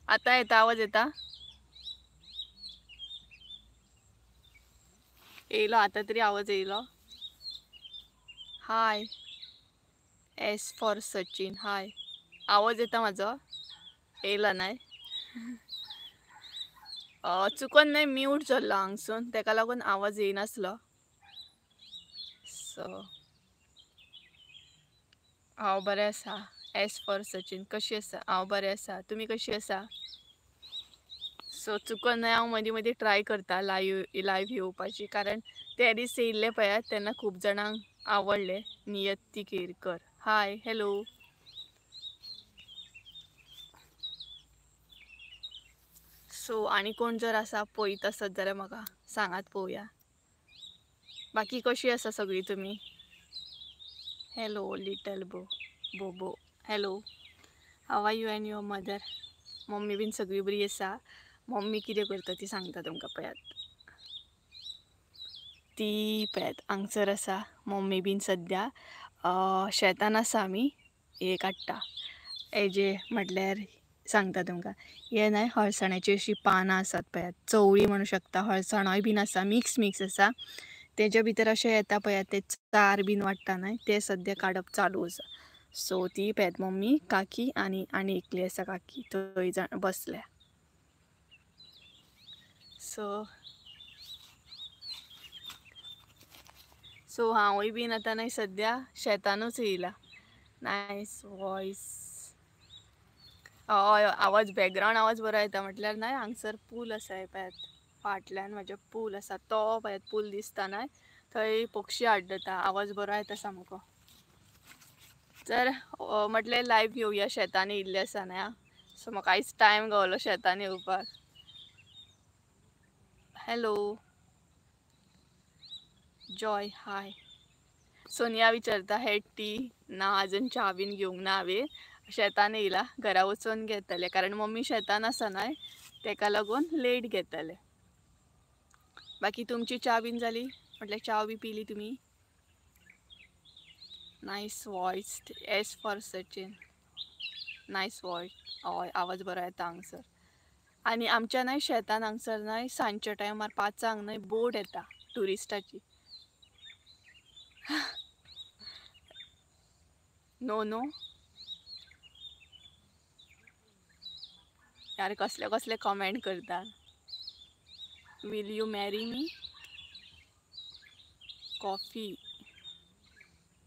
आतां येता आवाज येता? येयलो आतां तरी आवाज येयलो. Hi S for Sachin hi. आवाज येता म्हाजो? येयला न्हय? चुकोन न्हय म्यूट जाल्लो हांगसून, तेका लागून आवाज येयनासलो. सो हांव बरें आसा. एस फॉर सचीन कशी आसा? हांव बरें आसा, तुमी कशी आसा? सो चुकोन न्हय हांव मदीं मदीं ट्राय करता लायव्ह लायव्ह येवपाची, कारण ते दीस येयल्ले पळयात तेन्ना खूब जाणांक आवडले. Niyati Kerkar hi hello. So आनी कोण जर आसा पळयत आसत जाल्यार म्हाका सांगात पळोवया. बाकी कशी आसा सगळीं तुमी? हॅलो लिटल बो बोबो hello, how are you and your mother? Mummy बीन सगळी बरी आसा. मम्मी कितें करता ती सांगता तुमकां पळयात. ती पळयात हांगसर आसा मम्मी बीन सद्या शेतान आसा. आमी हे काडटा हेजे म्हटल्यार सांगता तुमकां, हे न्हय हळसाण्याची अशीं पानां आसात पळयात, चवळी म्हणू शकता, हळसाणोय बीन आसा, मिक्स मिक्स आसा. तेज्या भितर अशें येता पळयात ते चार बीन वाडटा न्हय, ते सद्या काडप चालू आसा. सो ती पळयात मम्मी, काकी आनी आनी एकली आसा काकी, थंय जाण बसल्या. सो सो हांवूय बीन आतां न्हय सद्या शेतानूच येयला. Nice voice. हय आवाज बॅकग्रावंड आवाज बरो येता म्हटल्यार न्हय हांगसर पूल आसा हे पळयात, फाटल्यान म्हाज्या पूल आसा, तो पळयात पूल दिसता न्हय, थंय पक्षी आड्डता, आवाज बरो येता सामको. तर म्हटलें लायव्ह येवया, शेतान येयल्लें आसा न्हय. सो म्हाका आयज टायम गावलो शेतान येवपाक. हॅलो जॉय हाय. सोनिया विचारता हे टी ना, अजून च्या बीन घेवंक ना हांवें, शेतान येयला, घरा वचून घेतले कारण मम्मी शेतान आसा न्हय, तेका लागून लेट घेतले. बाकी तुमची च्या बीन जाली? म्हटल्यार च्या बी पिली तुमी? Nice voice S for Sachin. Nice voice. हय आवाज बरो येता हांगसर. आनी आमच्या न्हय शेतान हांगसर न्हय सांजच्या टायमार 5 न्हय बोट येता ट्युरिस्टाची. नो नो यार कसले कसले कमेंट करता. Will you marry me? Coffee.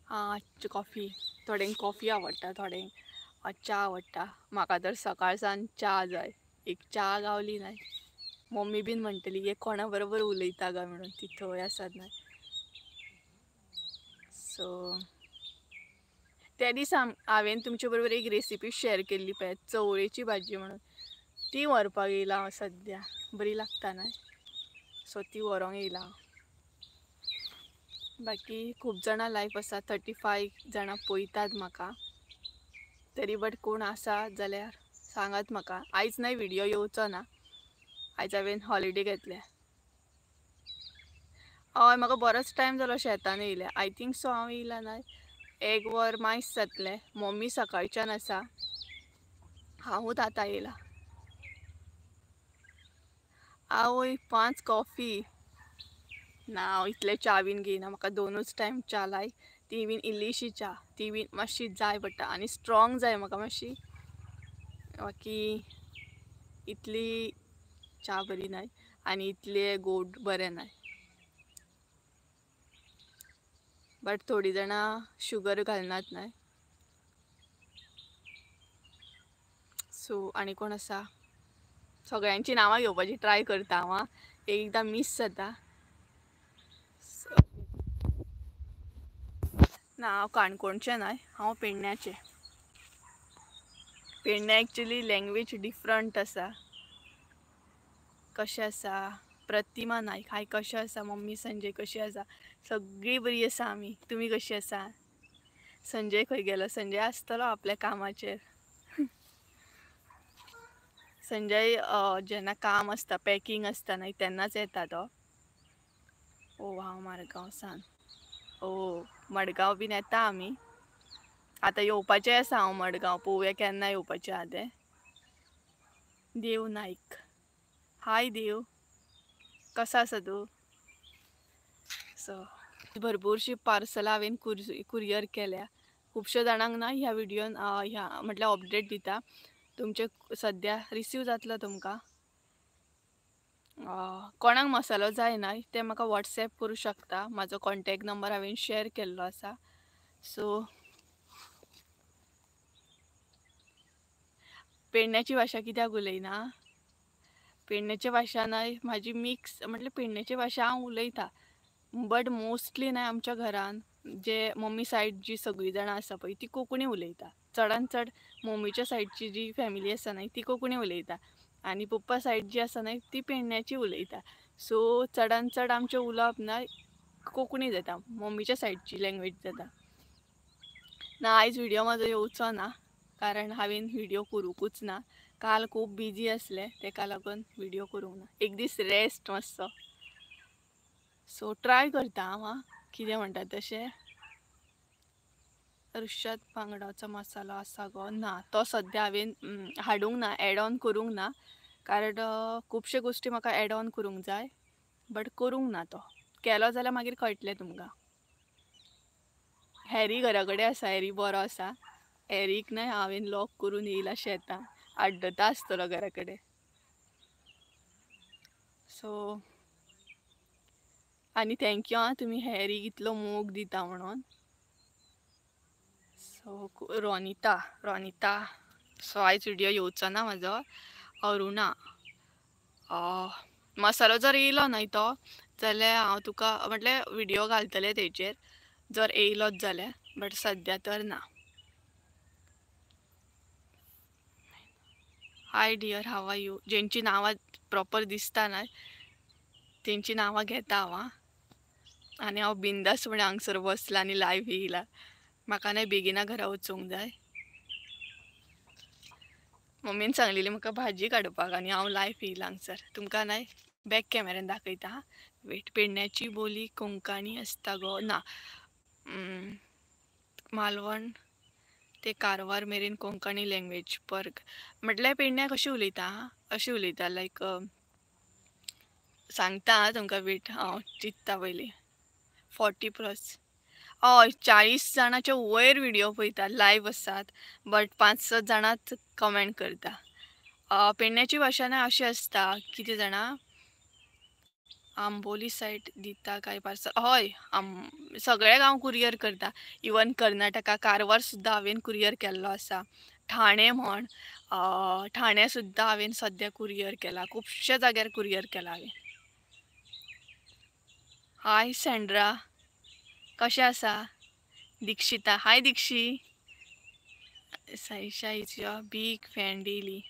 आं कॉफी, थोड्यांक कॉफी आवडटा, थोड्यांक च्या आवडटा. म्हाका तर सकाळ सावन च्या जाय, एक च्या गावली न्हय मम्मी बीन म्हणटली हे कोणा बरोबर उलयता काय म्हणून, ती थंय आसात न्हय. सो त्या दीस हांवें तुमचे बरोबर एक रेसिपी शेअर केल्ली पळय, चवळेची भाजी म्हणून, ती व्हरपाक येयला हांव सद्या, बरी लागता न्हय, सो ती व्हरोंक येयला हांव. बाकी खूब जाणां लायव्ह आसा, 35 जाणां पळयतात म्हाका तरी, बट कोण आसा जाल्यार सांगात म्हाका. आयज न्हय व्हिडियो येवचो ना, आयज हांवें हॉलिडे घेतल्या. हय म्हाका बरोच टायम जालो शेतान येयल्या. I think so हांव येयला न्हय 1 वर मायस जातलें. मम्मी सकाळच्यान आसा, हांवूच आतां येयला. आवय 5 कॉफी ना, हांव इतले च्या बीन घेयना, म्हाका 2च टायम च्या लायक, ती बीन इल्लीशी च्या, ती बीन मातशी जाय पडटा आनी स्ट्रॉंग जाय म्हाका मातशी. बाकी इतली च्या बरी न्हय आनी इतले गोड बरें न्हय. बट थोडीं जाणां शुगर घालनात न्हय. सो आनी कोण आसा? सगळ्यांची नांवां घेवपाची ट्राय करता हांव, एकदां मीस जाता. ना हांव काणकोणचें न्हय, हांव पेडण्याचें. पेडण्या एक्चुली लँग्वेज डिफरंट आसा. कशें आसा प्रतिमा नायक हाय, कशें आसा मम्मी? संजय कशी आसा? सगळीं बरी आसा आमी, तुमी कशी आसा? संजय खंय गेलो? संजय आसतलो आपल्या कामाचेर. संजय जेन्ना काम आसता, पॅकिंग आसता न्हय, तेन्नाच येता तो. ओ हांव मडगांव सान. ओ मडगांव बीन येता आमी, आतां येवपाचें आसा हांव मडगांव, पळोवया केन्ना येवपाचें आहा तें. देव नाईक, हाय देव, कसो आसा तूं? सो भरपूरशी पार्सलां हांवें कुरियर केल्या. खुबश्या जाणांक ना ह्या व्हिडियोन ह्या म्हटल्यार अपडेट दिता. तुमचे सद्या रिसीव जातलो तुमकां. कोणाक मसालो जाय ना ते म्हाका वॉट्सॅप करूं शकता. म्हाजो कॉन्टेक्ट नंबर हांवें शेअर केल्लो आसा. सो पेडण्याची भाशा कित्याक उलयना? पेडण्याची भाशा ना म्हाजी मिक्स, म्हटल्यार पेडण्याची भाशा हांव उलयता, बट मोस्टली ना आमच्या घरान जे मम्मी सायड जी सगळीं जाणां आसा पळय ती कोंकणी उलयता. चडान चड मम्मीच्या सायडची जी फॅमिली आसा न्हय ती कोंकणी उलयता आनी पप्पा सायड जी आसा न्हय ती पेडण्याची उलयता. सो चडान चड आमचें उलोवप ना कोंकणी जाता, मम्मीच्या सायडची लँग्वेज जाता. ना आयज व्हिडियो म्हाजो येवचो ना कारण हांवें व्हिडियो करूंकूच ना. काल खूब बिजी आसलें तेका लागून व्हिडियो करूंक ना. एक दीस रेस्ट मातसो. सो ट्राय करता हांव आं, कितें म्हणटा तशें. रुशाद बांगडाचो मसालो आसा गो? ना, तो सद्या हांवें हाडूंक ना, एड ऑन करूंक ना, कारण खुबशे गोश्टी म्हाका एड ऑन करूंक जाय, बट करूंक ना. तो केलो जाल्यार मागीर कळटलें तुमकां. हॅरी घरा कडेन आसा, हॅरी बरो आसा. हॅरीक न्हय हांवें लॉक करून येयला शेतां, आड्डता आसतलो घरा कडेन. सो आनी thank you आं, तुमी हॅरीक इतलो मोग दिता म्हणून. सो रोनिता, रोनिता, सो आयज व्हिडियो येवचो ना म्हाजो. अरुणा, मसालो जर येयलो न्हय तो जाल्यार हांव तुका म्हटल्यार व्हिडियो घालतलें तेजेर, जर येयलोच जाल्यार, बट सद्या तर ना. Hi dear, how are you? जेंची नांवां प्रॉपर दिसता ना तेंची नांवां घेता हांव आं. आनी हांव बिंदासपणे हांगसर बसलां आनी लायव्ह येयला. म्हाका न्हय बेगिना घरा वचूंक जाय. मम्मीन सांगलेली म्हाका भाजी काडपाक आनी हांव लायव्ह येयलां हांगसर. तुमकां न्हय बॅक कॅमेऱ्यान दाखयता आं. वेट, पेडण्याची बोली कोंकणी आसता गो? ना, मालवण ते कारवार मेरेन कोंकणी लँग्वेज पर्ग. म्हटल्यार पेडण्या कशी उलयता अशी उलयता, लायक सांगता आं तुमकां. वेट, हांव चिंत्ता पयलीं. 40+, हय, 40 जाणाच्या वयर व्हिडियो पळयता, लायव्ह आसात, बट 5-6 जाणांच कमेंट करता. पेडण्याची भाशा न्हय अशी आसता, कितें जाणा, आंबोली सायड दिता काय पार्सल? हय, सगळ्याक हांव कुरियर करता. इवन कर्नाटका कारवार सुद्दां हांवें कुरियर केल्लो आसा. ठाणे म्हण, ठाणे सुद्दां हांवें सद्या कुरियर केला. खुबश्या जाग्यार कुरियर केला हांवें. हाय सँड्रा, कशें आसा? Dikshita, hi Dikshi. Saisha is your big fan daily.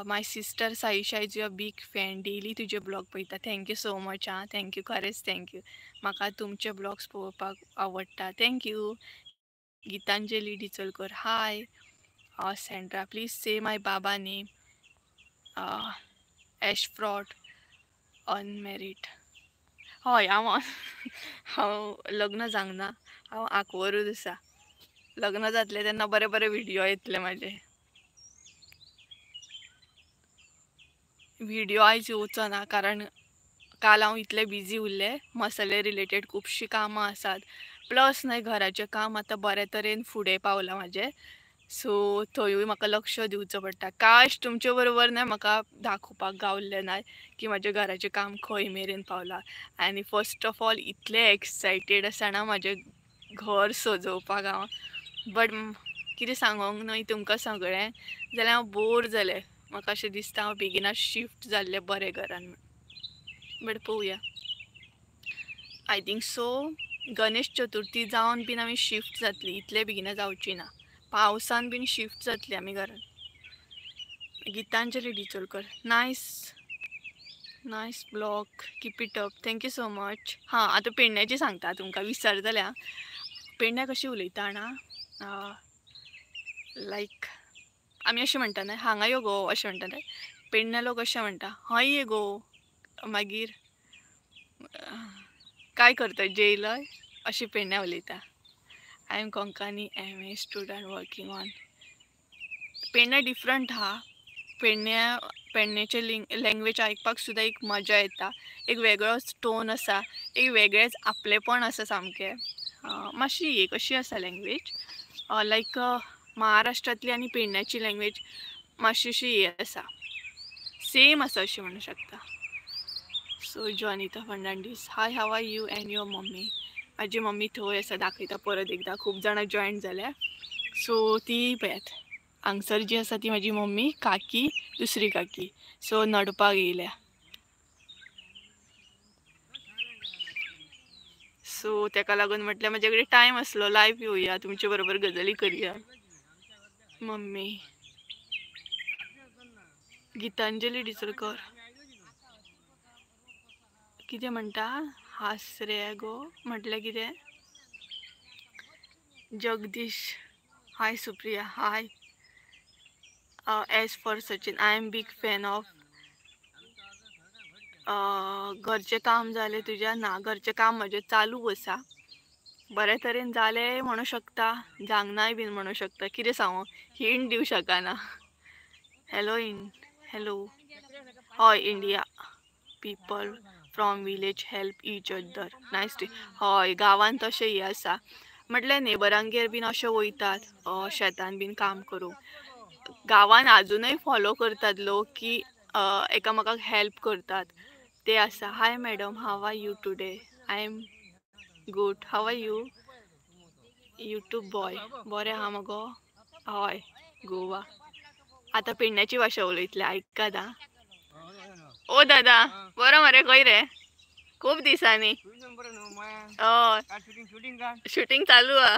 My sister Saisha is your big fan, daily तुजे ब्लॉग पळयता. Thank you so much आं, thank you, खरेंच thank you. म्हाका तुमचे ब्लॉग्स पळोवपाक आवडटा. Thank you. Gitanjali Dicholkar, hi. Sandra, please say my Baba name. Ash fraud, unmarried. हय, हांव हांव लग्न जावंक ना, हांव आंकवरूच आसा. लग्न जातलें तेन्ना बरे बरे व्हिडियो येतले म्हाजे. व्हिडियो आयज येवचो ना कारण काल हांव इतलें बिजी उरलें. मसाले रिलेटेड खुबशीं कामां आसात, प्लस न्हय घराचें काम आतां बरे तरेन फुडें पावलां म्हाजें. सो थंयूय म्हाका लक्ष दिवचो पडटा. काश तुमचे बरोबर न्हय म्हाका दाखोवपाक गावल्लें ना की म्हाजें घराचें काम खंय मेरेन पावलां. आनी फर्स्ट ऑफ ऑल इतलें एक्सायटेड आसा ना म्हाजें घर सजोवपाक हांव, बट कितें सांगोंक न्हय तुमकां सगळें जाल्यार हांव बोर जालें. म्हाका अशें दिसता हांव बेगिना शिफ्ट जाल्लें बरें घरान म्हूण, बट पळोवया. I think so Ganesh Chaturthi जावन बीन आमी शिफ्ट जातली, इतले बेगिना जावची ना. पावसान बीन शिफ्ट जातली आमी घरान. Gitanjali Dicholkar, nice nice blog, keep it up, thank you so much. हां, आतां पेडण्याची सांगता तुमकां, विसरतलें आं. पेडण्या कशी उलयता जाणा, लायक आमी अशें म्हणटा न्हय, हांगा यो गो अशें म्हणटा न्हय. पेडण्या लोक अशें म्हणटा, हय ये गो. मागीर काय करता, जेयलय, अशें पेडण्या उलयता. I am Konkani MA student working on. Pedne different हा, पेडण्या पेडणेचे लँग्वेज आयकपाक सुद्दां एक मजा येता. एक वेगळोच टोन आसा, एक वेगळेंच आपलेपण आसा सामकें. मातशी एक अशी आसा लँग्वेज लायक महाराष्ट्रांतली आनी पेडण्याची लँग्वेज मातशी अशी हे आसा, सेम आसा अशें म्हणूं शकता. So Jonita Fernandes, hi, how are you and your mummy? म्हाजी मम्मी थंय आसा, दाखयता परत एकदां. खूब जाणां जॉयन जाल्या. सो ती पळयात हांगसर जी आसा ती म्हाजी मम्मी, काकी, दुसरी काकी. सो नडपाक येयल्या. सो तेका लागून म्हटल्यार म्हाजे कडेन टायम आसलो, लायव्ह येवया, तुमचे बरोबर गजाली करया. मम्मी गीतांजली डिचलकर कितें म्हणटा? हास रे गो म्हटल्यार कितें? Jagdish, hi Supriya, hi. S for Sachin, I am big fan of. घरचें काम जालें तुज्या? ना, घरचें काम म्हजें चालू आसा. बरे तरेन जालें म्हणूं शकता, जावंक नाय बीन म्हणूं शकता. कितें सांगू, हिंट दिवं शकना. हॅलो इन हॅलो, हय India people from village help each other, nice to. हय गांवांत तशें हें आसा, म्हटल्यार नेबरांगेर बीन अशें वयतात शेतान बीन काम करूंक. गांवांत आजुनूय फॉलो करतात लोक की एकामेकाक हेल्प करतात, ते आसा. Hi madam, how are you today? I am good, how are you? YouTube boy, बरें आहा मगो? हय गोवा. आतां पेडण्याची भाशा उलयतले, आयकात आं. ओ दादा, बरो मरे? खंय रे? खूब दिसांनी. हय, शुटींग चालू आहा.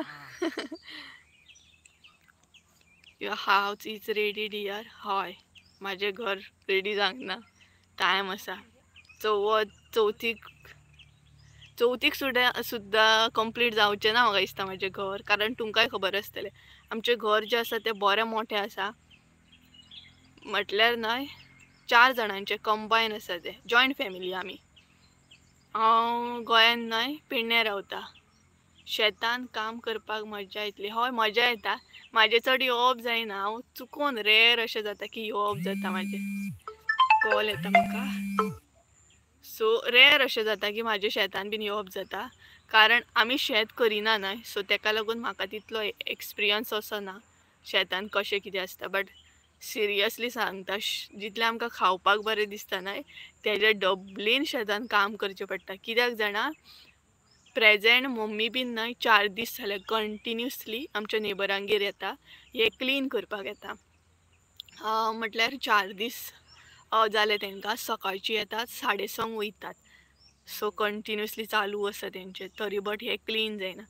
Your house is ready dear? हय, म्हाजें घर रेडी जावंक ना, टायम आसा. चवथीक चवथीक सुद्दां कंप्लीट जावचें ना म्हाका दिसता म्हाजें घर. कारण तुमकांय खबर आसतलें आमचें घर जें आसा तें बरें मोठें आसा. म्हटल्यार न्हय 4 जाणांचें कंबायन आसा तें, जॉयंट फॅमिली आमी. हांव गोंयान न्हय पेडण्यां रावता. शेतान काम करपाक मजा येतली? हय मजा येता. म्हाजें चड येवप जायना, हांव चुकोन रेर अशें जाता की येवप जाता. म्हाजें कॉल येता म्हाका. सो रेर अशें जाता की म्हाजें शेतान बीन येवप जाता, कारण आमी शेत करिना न्हय. सो तेका लागून म्हाका तितलो एक्सपिरियन्स असो ना शेतान कशें कितें आसता. बट सिरियसली सांगता, जितलें आमकां खावपाक बरें दिसता न्हय तेज्या डबलीन शेतान काम करचें पडटा. कित्याक जाणा, प्रेजेंट मम्मी बीन न्हय 4 दीस जाले कंटिन्युअसली आमच्या नेबरांगेर येता, हें क्लीन करपाक येता. म्हटल्यार 4 दीस जाले तांकां. सकाळची येतात, 6:30 वयतात. सो कंटिन्युअसली चालू आसा तेंचें, तरी बट हें क्लीन जायना.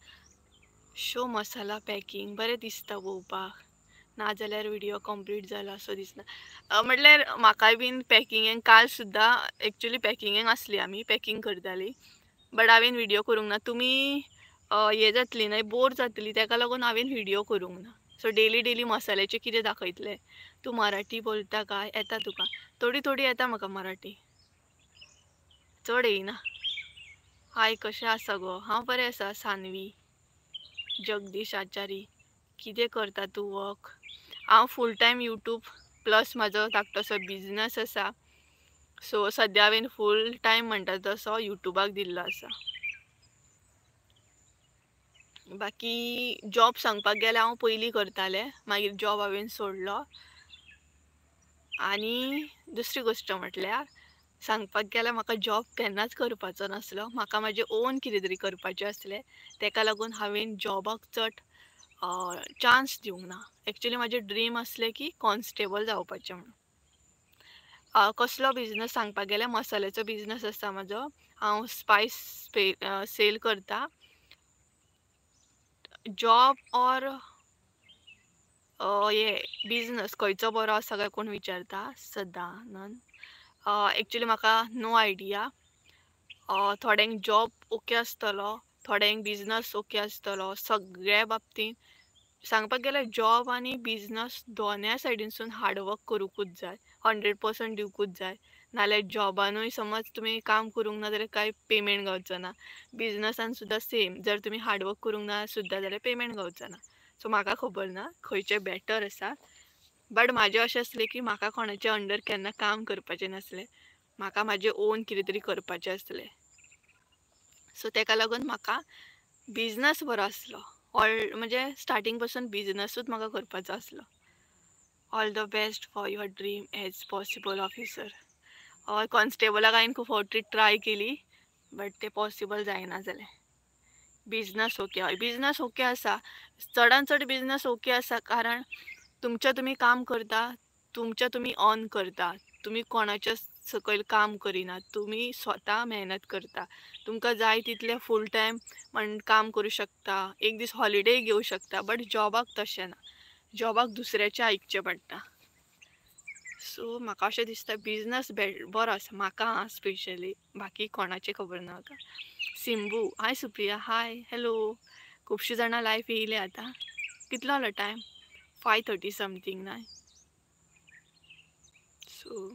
शो मसाला पॅकिंग बरें दिसता पळोवपाक, नाजाल्यार व्हिडियो कंप्लीट जाला असो दिसना. म्हटल्यार म्हाकाय बीन पॅकिंगेक काल सुद्दां एक्चुली पॅकिंगेक आसली, आमी पॅकिंग करताली, बट हांवें व्हिडियो करूंक ना. तुमी हें जातली न्हय, बोर जातली, तेका लागून हांवें व्हिडियो करूंक ना. सो डेली डेली मसाल्याचें कितें दाखयतलें. तूं मराठी बोलता काय? येता तुका? थोडी थोडी येता म्हाका मराठी, चड येयना. हाय कशें आसा गो? हांव बरें आसा. सानवी जगदीश आचारी, कितें करता तूं वर्क? हांव फूल टायम यूट्यूब प्लस म्हाजो धाकटोसो बिजनस आसा. सो सद्या हांवें फूल टायम म्हणटा तसो यूट्यूबाक दिल्लो आसा. बाकी जॉब सांगपाक गेल्यार हांव पयलीं करतालें, मागीर जॉब हांवें सोडलो. आनी दुसरी गोश्ट म्हटल्यार सांगपाक गेल्यार म्हाका जॉब केन्नाच करपाचो नासलो. म्हाका म्हाजें ओन कितें तरी करपाचें आसलें, तेका लागून हांवें जॉबाक चड चान्स दिवंक ना. एक्चुली म्हाजें ड्रीम आसलें की कॉन्स्टेबल जावपाचें म्हणून. कसलो बिजनस सांगपाक गेल्यार मसाल्याचो बिजनस आसा म्हाजो. हांव स्पायस सेल करता. जॉब ऑर हे बिजनस खंयचो बरो आसा काय कोण विचारता? सदानंद, एक्चुली म्हाका नो आयडिया. थोड्यांक जॉब ओके आसतलो, थोड्यांक बिजनस ओके आसतलो. सगळ्या बाबतींत सांगपाक गेल्यार जॉब आनी बिजनस दोनूय सायडीनसून हार्डवर्क करूंकूच जाय, 100% दिवकूच जाय. नाल्यार जॉबानूय समज तुमी काम करूंक ना जाल्यार कांय पेमेंट गावचो ना. बिजनसान सुद्दां सेम, जर तुमी हार्डवर्क करूंक ना सुद्दां जाल्यार पेमेंट गावचो ना. सो म्हाका खबर ना खंयचें बेटर आसा, बट म्हाजें अशें आसलें की म्हाका कोणाच्या अंडर केन्ना काम करपाचें नासलें, म्हाका म्हाजें ओन कितें तरी करपाचें आसलें. सो तेका लागून म्हाका बिजनस बरो आसलो. ऑल म्हणजे स्टार्टींग पासून बिजनसूच म्हाका करपाचो आसलो. All the best for your dream as possible officer. हय, कॉन्स्टेबलाक हांवें खूब फावटी ट्राय केली बट तें पॉसिबल जायना जालें. बिजनस ओके, हय बिजनस ओके आसा, चडान चड बिजनस ओके आसा, कारण तुमचें तुमी काम करता, तुमचें तुमी अर्न करता, तुमी कोणाच्या सकयल काम करिना, तुमी स्वता मेहनत करता, तुमकां जाय तितलें फूल टायम म्हण काम करूं शकता, एक दीस हॉलिडे घेवं शकता. बट जॉबाक तशें ना, जॉबाक दुसऱ्याचें आयकचें पडटा. सो म्हाका अशें दिसता बिजनस बरो आसा म्हाका स्पेशली, बाकी कोणाचें खबर ना म्हाका. Simbu hi, Supriya hi, hello. खुबशीं जाणां लायफ येयले आतां. कितलो जालो टायम? 5:30 समथींग न्हय. सो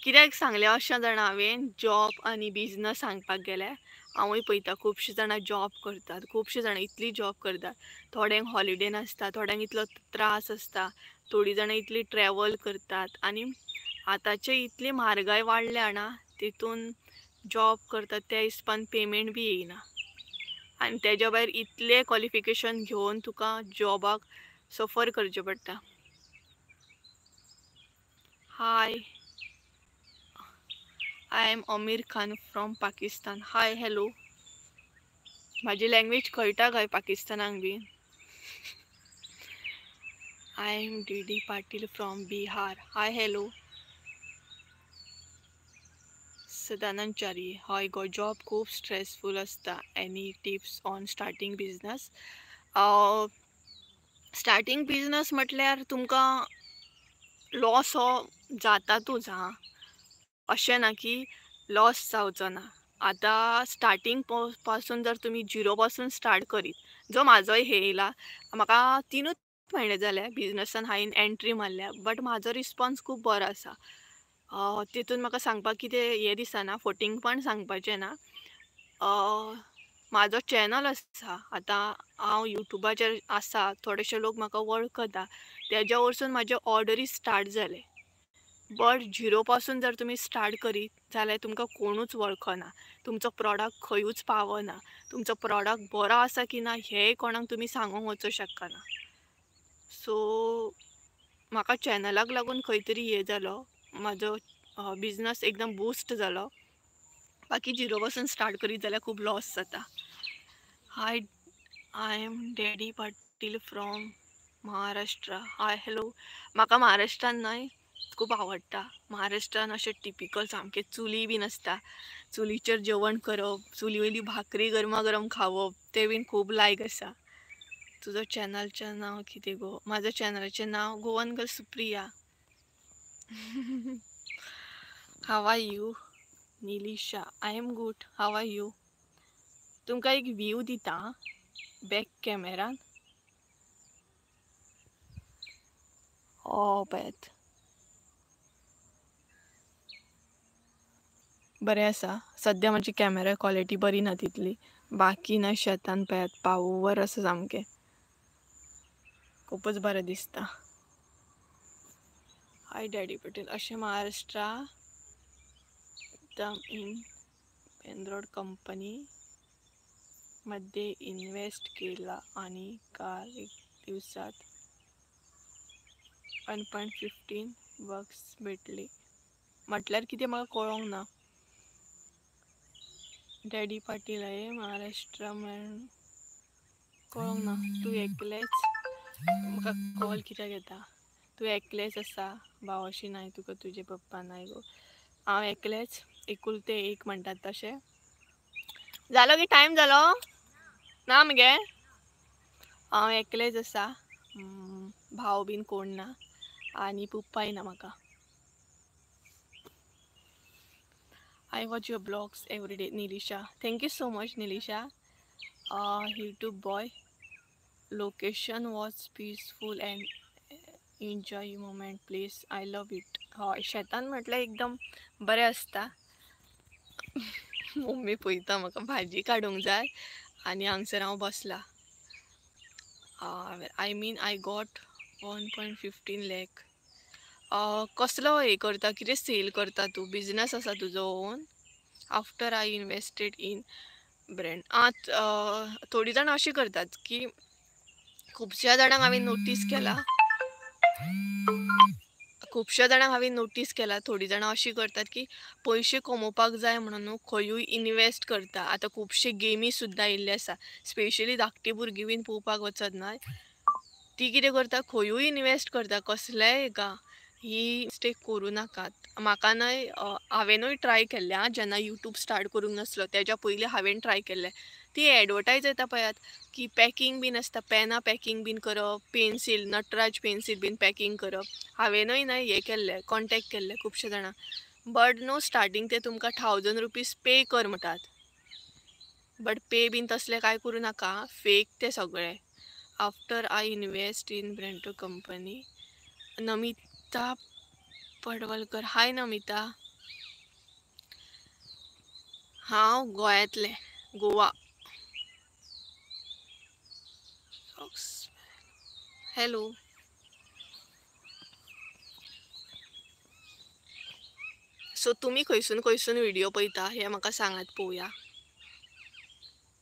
कित्याक सांगलें अशें जाणां हांवें जॉब आनी बिजनस सांगपाक गेल्यार हांवूय पळयता खुबशीं जाणां जॉब करतात, खुबशीं जाणां इतली जॉब करतात, थोड्यांक हॉलिडे नासता, थोड्यांक इतलो त्रास आसता, थोडीं जाणां इतली ट्रॅवल करतात. आनी आतांचे इतली म्हारगाय वाडल्या ना, तितून जॉब करतात त्या हिसपान पेमेंट बी येयना, आनी तेज्या भायर इतलें क्वॉलिफिकेशन घेवन तुका जॉबाक सफर करचें पडटा. Hi, I am Aamir Khan from Pakistan. Hi, hello. म्हाजी लँग्वेज कळटा काय पाकिस्तानाक बीन? I am D D Patil from Bihar. Hi, hello. Sadanand Chari, हय गो, जॉब खूब स्ट्रेसफूल आसता. Any tips on starting business? Starting business म्हटल्यार तुमकां लॉस हो जातातूच हां, अशें ना की लॉस जावचो ना. आतां स्टार्टींग पासून जर तुमी झिरो पासून स्टार्ट करीत, जो म्हाजोय हे येयला, म्हाका 3 म्हयने जाले बिजनसान हांवें एंट्री मारल्या, बट म्हाजो रिस्पोन्स खूब बरो आसा. तितून म्हाका सांगपाक कितें हें दिसना, फटींगपण सांगपाचें ना. म्हाजो चॅनल आसा, आतां हांव युट्यूबाचेर आसा, थोडेशे लोक म्हाका वळखता, तेज्या वरसून म्हाजे ऑर्डरी स्टार्ट जाले. बट झिरो पासून जर तुमी स्टार्ट करीत जाल्यार तुमकां कोणूच वळखना, तुमचो प्रॉडक्ट खंयूच पावना, तुमचो प्रॉडक्ट बरो आसा की ना हेंय कोणाक तुमी सांगूंक वचूंक शकना. सो म्हाका चॅनलाक लागून खंय तरी हें जालो, म्हाजो बिजनस एकदम बुस्ट जालो. बाकी झिरो पासून स्टार्ट करीत जाल्यार खूब लॉस जाता. Hi, I am Daddy Patil from Maharashtra. Hi, hello. म्हाका महाराष्ट्रान न्हय खूब आवडटा. महाराष्ट्रान अशें टिपिकल सामकें चुली बीन आसता, चुलीचेर जेवण करप, चुली वयली भाकरी गरमा गरम खावप, तें बीन खूब लायक आसा. तुजो चॅनलचें नांव कितें गो? म्हाज्या चॅनलाचें नांव Goan girl Supriya. How are you Nilisha? I am good, how are you? तुमकां एक व्यू दिता बॅक कॅमेरान. हो पळयात, बरें आसा. सद्या म्हाजी कॅमेरा क्वॉलिटी बरी ना तितली, बाकी ना शेतान पळयात पावर आसा सामकें, खूबच बरें दिसता. हाय डॅडी पटेल. अशें महाराष्ट्रा इन पेंद्रोड कंपनी मध्ये इन्व्हेस्ट केला आणि काल एक दिवसात 1.15 बक्स भेटले. म्हटल्यार कितें म्हाका कळोंक ना. डॅडी पाटील आहे महाराष्ट्रा म्हण कळोंक ना. तूं एकलेच म्हाका कॉल कित्याक येता? तूं एकलेच आसा, भाव अशी नाय तुका, तुजे पप्पा नाय गो. हांव एकलेच, एकुलते एक म्हणटात तशें. जालो की टायम जालो ना मगे? हांव एकलेच आसा, भाव बीन कोण ना आनी पप्पाय ना म्हाका. I watch your blogs every day Nilisha. Thank you so much Nilisha. YouTube boy, location was peaceful and enjoy moment place, I love it. हय, शेतान म्हटल्यार एकदम बरें आसता. मम्मी पळयता म्हाका भाजी काडूंक जाय आनी हांगसर हांव बसलां. I mean I got 1.15 lakh. कसलो हें करता, कितें सेल करता तूं, बिजनस आसा तुजो own? After I invested in brand. थोडीं जाणां अशीं करतात की खुबश्या जाणांक हांवें नोटीस केलां, खुबश्या जाणांक हांवें नोटीस केलां, थोडीं जाणां अशीं करतात की पयशे कमोवपाक जाय म्हणून खंयूय इनवेस्ट करता. आतां खुबशे गेमी सुद्दां येयल्ले आसा, स्पेशली धाकटी भुरगीं बीन पळोवपाक वचत ना, ती कितें करता खंयूय इनवेस्ट करता कसल्याय हेका. ही मिस्टेक करूं नाकात. म्हाका न्हय हांवेनूय ट्राय केल्लें आं, जेन्ना यूट्यूब स्टार्ट करूंक नासलो तेज्या पयलीं हांवें ट्राय केल्लें. ती एडवर्टायज येता पळयात की पॅकींग बीन आसता, पेनां पॅकींग बीन करप, पेन्सील नटराज पेन्सील बीन पॅकींग करप. हांवेनूय न्हय हें केल्लें, कॉन्टेक्ट केल्लें खुबशे जाणां. बट न्हू स्टार्टींग ते तुमकां 1000 रुपीज पे कर म्हणटात, बट पे बीन तसलें कांय करूं नाका, फेक तें सगळें. After I invest in brand company. Namita Padwalkar, hi Namita. हांव गोंयांतलें, गोवा. हॅलो. सो तुमी खंयसून खंयसून व्हिडियो पळयता हें म्हाका सांगात पळोवया.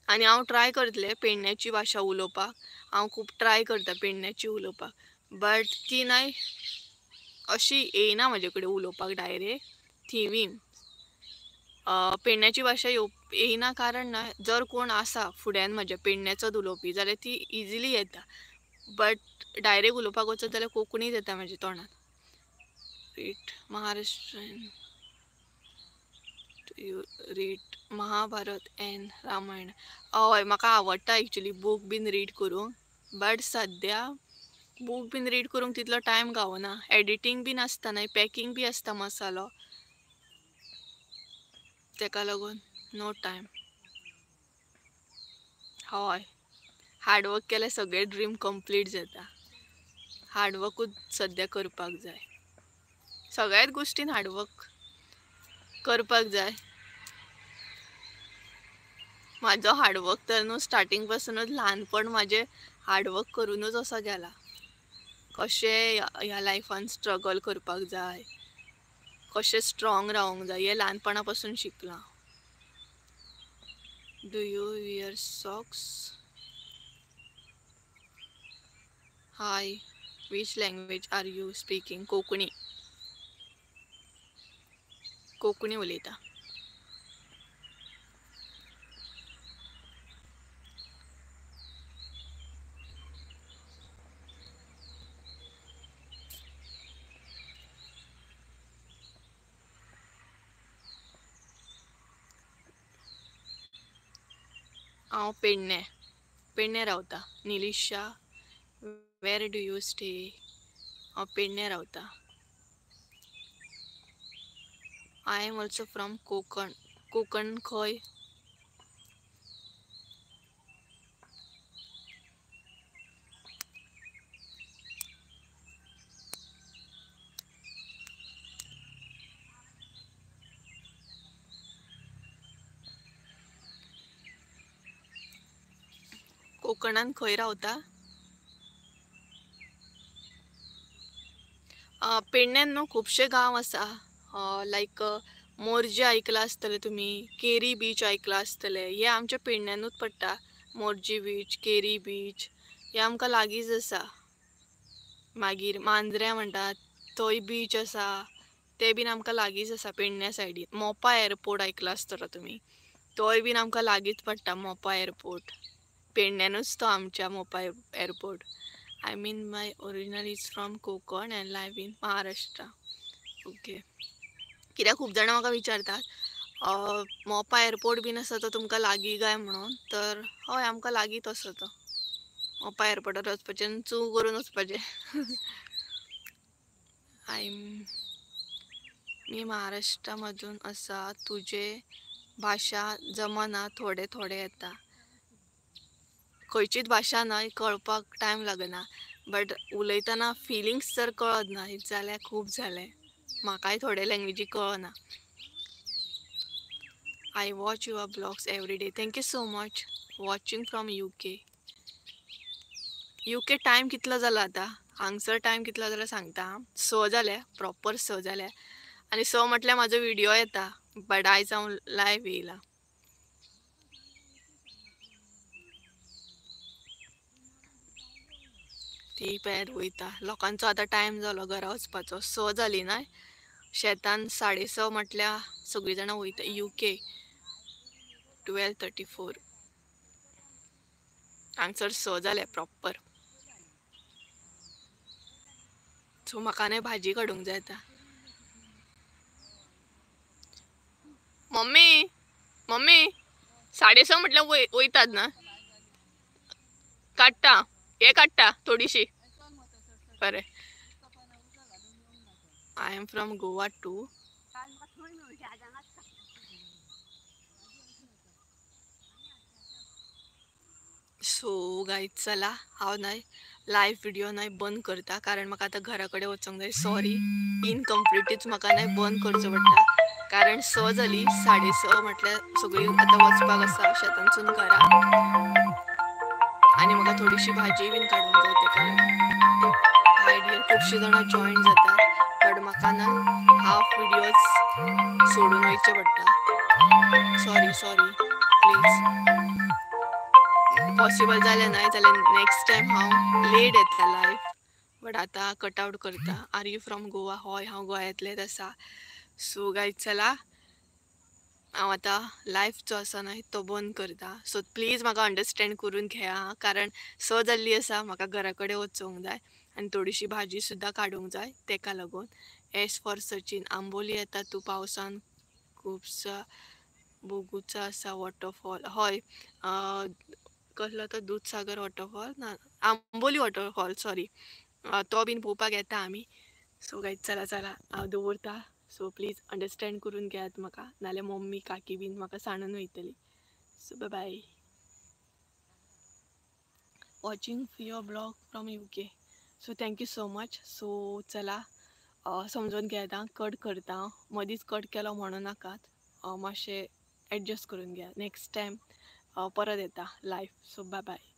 आनी हांव ट्राय करतलें पेडण्याची भाशा उलोवपाक, हांव खूब ट्राय करता पेडण्याची उलोवपाक, बट ती न्हय अशी येयना म्हजे कडेन उलोवपाक डायरेक्ट थिवीम. पेडण्याची भाशा येयना कारण ना जर कोण आसा फुड्यान म्हज्या पेडण्याचोच उलोवपी जाल्यार ती इजिली येता, बट डायरेक्ट उलोवपाक वचत जाल्यार कोंकणीच येता म्हज्या तोंडान. Read Maharashtrian, you read Mahabharata and Ramayana? हय, म्हाका आवडटा एक्चुली बूक बीन रीड करूंक, बट सद्या बूक बीन रीड करूंक तितलो टायम गावना. एडिटींग बीन आसता न्हय, पॅकींग बी आसता मसालो, तेका लागून नो टायम. हय, हार्डवर्क केल्यार सगळें ड्रीम कंप्लीट जाता. हार्डवर्कूच सद्या करपाक जाय, सगळ्याच गोश्टीन हार्डवर्क करपाक जाय. म्हाजो हार्डवर्क तर न्हू स्टार्टींग पासूनच ल्हानपण म्हाजें हार्डवर्क करुनूच असो गेला. कशें ह्या लायफान स्ट्रगल करपाक जाय, कशें स्ट्रॉंग रावंक जाय, हें ल्हानपणा पासून शिकलां. Do you wear socks? Hi, which language are you speaking? Konkani. Konkani उलयता. हांव पेडणे, पेडणे रावता. Nilisha, where do you stay? हांव पेडणे रावता. I am also from Konkan. Konkan खंय? कोकणान खंय रावता? पेडण्यान न्हू खुबशे गांव आसा, लायक मोरजे आयकलां आसतलें तुमी, केरी बीच आयकलां आसतलें, हें आमच्या पेडण्यानूच पडटा. मोरजी बीच, केरी बीच हें आमकां लागींच आसा. मागीर मांद्र्यां म्हणटात थंय बीच आसा, ते बीन आमकां लागींच आसा पेडण्या सायडीन. मोपा एअरपोर्ट आयकला आसतलो तुमी, तोय बीन आमकां लागींच पडटा. मोपा एअरपोर्ट पेडण्यानूच तो आमच्या Mopa airport. I mean my original is from Konkan and live in Maharashtra. Okay, कित्याक खूब जाणां म्हाका विचारतात मोपा एअरपोर्ट बीन आसा तो तुमकां लागीं काय म्हणून, तर हय आमकां लागींच आसा तो. मोपा एअरपोर्टार वचपाचें आनी चू करून वचपाचें. I मी महाराष्ट्रामधून आसा, तुजे भाशा जमना, थोडे थोडे येता. खंयचीच भाशा न्हय कळपाक टायम लागना, बट उलयतना फिलिंग्स जर कळत ना जाल्यार खूब जालें. म्हाकाय थोडे लँग्वेजी कळना. I watch your blogs every day. Thank you so much. Watching from UK. UK time कितलो जाला आतां? हांगसर टायम कितलो जाला सांगता. 6 जाल्या, प्रॉपर 6 जाल्या. आनी 6 म्हटल्यार म्हाजो व्हिडियो येता, बट आयज हांव लायव्ह येयला. ती पळयात वयता. लोकांचो आतां टायम जालो घरा वचपाचो. 6 जाली ना, शेतान 6:30 म्हटल्यार सगळीं जाणां वयता. UK 12:34. हांगसर 6 जाले प्रॉपर. सो म्हाका न्ही भाजी काडूंक जाय आतां. मम्मी मम्मी 6:30 म्हटल्यार वयतात ना? काडटा हे, काडटा थोडीशी. बरें. I am from Goa too. So guys चला हांव न्हय लायव्ह व्हिडियो न्हय बंद करता, कारण म्हाका आतां घरा कडेन वचोंक जाय. सॉरी, इनकम्प्लिटूच म्हाका न्हय बंद करचो पडटा, कारण 6 जाली. 6:30 म्हटल्यार सगळीं आतां वचपाक आसा शेतांतसून घरा, आनी म्हाका थोडीशी भाजी बीन काडूंक जाय तेका लागून. हाय डियर, खुबशीं जाणां जॉयन जातात, बट म्हाका ना हाफ व्हिडियोज सोडून वयचें पडटा. Sorry sorry, please. पॉसिबल जालें ना जाल्यार नेक्स्ट टायम हांव लेट येतलें लायव्ह, बट आतां कट आवट करता. Are you from Goa? हय, हांव गोंयांतलेंच आसा. सो गायज चला हांव आतां लायव्ह जो आसा न्हय तो बंद करता. सो प्लीज म्हाका अंडरस्टँड करून घेया, कारण 6 जाल्ली आसा, म्हाका घरा कडेन वचूंक जाय आनी थोडीशी भाजी सुद्दां काडूंक जाय तेका लागून. एस फॉर सचीन, आंबोली येता तूं पावसान खुबसा बोगुचा आसा वॉटरफॉल. हय, कसलो तो दूधसागर वॉटरफॉल ना, आंबोली वॉटरफॉल, सॉरी, तो बीन पळोवपाक येता आमी. सो गायज चला चला हांव दवरता. सो प्लीज अंडरस्टँड करून घेयात म्हाका, नाल्यार मम्मी काकी बीन म्हाका सांडून वयतली. So bye bye. Watching your blog from UK. So thank you so much. So चला समजून घेयात, कट करता, मदींच कट केलो म्हणू नाकात, मातशें एडजस्ट करून घेयात. नेक्स्ट टायम परत येता लायव्ह. So bye bye.